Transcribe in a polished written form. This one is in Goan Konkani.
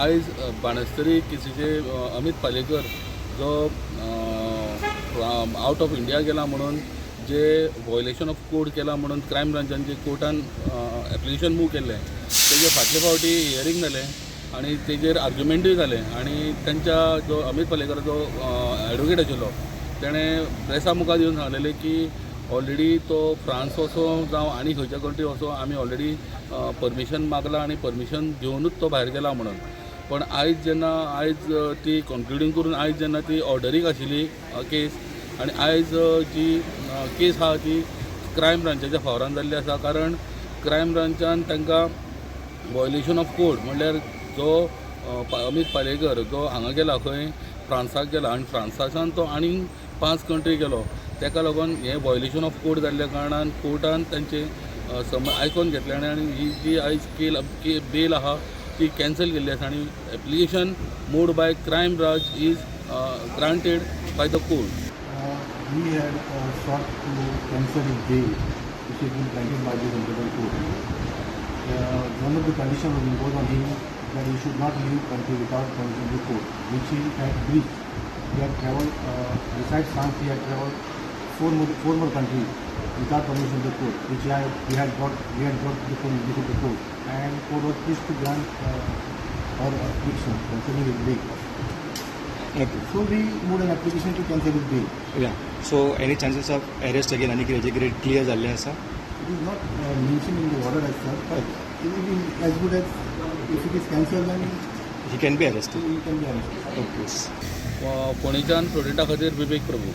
आयज बाणस्तारी केसीचे अमित पालेकर जो आउट ऑफ इंडिया गेला म्हणून, जे वॉयलेशन ऑफ कोड केला म्हणून क्रायम ब्रांचान जे कोर्टान एप्लिकेशन मूव केल्लें, तेजे फाटले फावटी हियरींग जालें आनी तेजेर आर्ग्युमेंटूय जालें. आनी तेंच्या जो अमित पालेकराचो एडवोकेट आशिल्लो, तेणें प्रेसा मुखार येवन सांगलेलें की ऑलरेडी तो फ्रांस वचो जावं आनी खंयच्या कंट्री वचो, आमी ऑलरेडी परमिशन मागलां आनी परमिशन घेवनूच तो भायर गेला म्हणून. पण आयज जेन्ना आयज ती कन्क्लुडींग करून आयज जेन्ना ती ऑर्डरीक आशिल्ली केस आनी आयज जी केस आहा ती क्रायम ब्रांचाच्या फावरान जाल्ली आसा, कारण क्रायम ब्रांचान तांकां वॉयलेशन ऑफ कोड म्हणल्यार जो अमित पालेकर जो हांगा गेला, खंय फ्रांसाक गेला आनी फ्रांसाच्यान तो आनीक पांच कंट्री गेलो, ताका लागून हें वॉयलेशन ऑफ कोड जाल्ल्या कारणान कोर्टान तांचे सम आयकोन घेतलें आनी ही जी आयज केल के बेल आहा ती कॅन्सल केल्ली आसा आनी application moved by crime branch is granted by the court. We had sought to cancel his bail, which has been granted by this honorable court. One of the conditions was imposed on him that he should not leave country without permission of the court, which he had breached. He had traveled, besides France, he had traveled four more countries without permission of the court, which he had brought before the court, and court was pleased to grant our application concerning his bail. So we moved an application to cancel his bail. Yeah. So any chances of arrest again आनी कितें कितें क्लियर जाल्लें आसा? It is not mentioned in the order as such, but it is as good as if it is cancelled, then he can be arrested. He can be arrested. Okay. फोंडेच्यान प्रुडंटा खातीर विवेक प्रभू.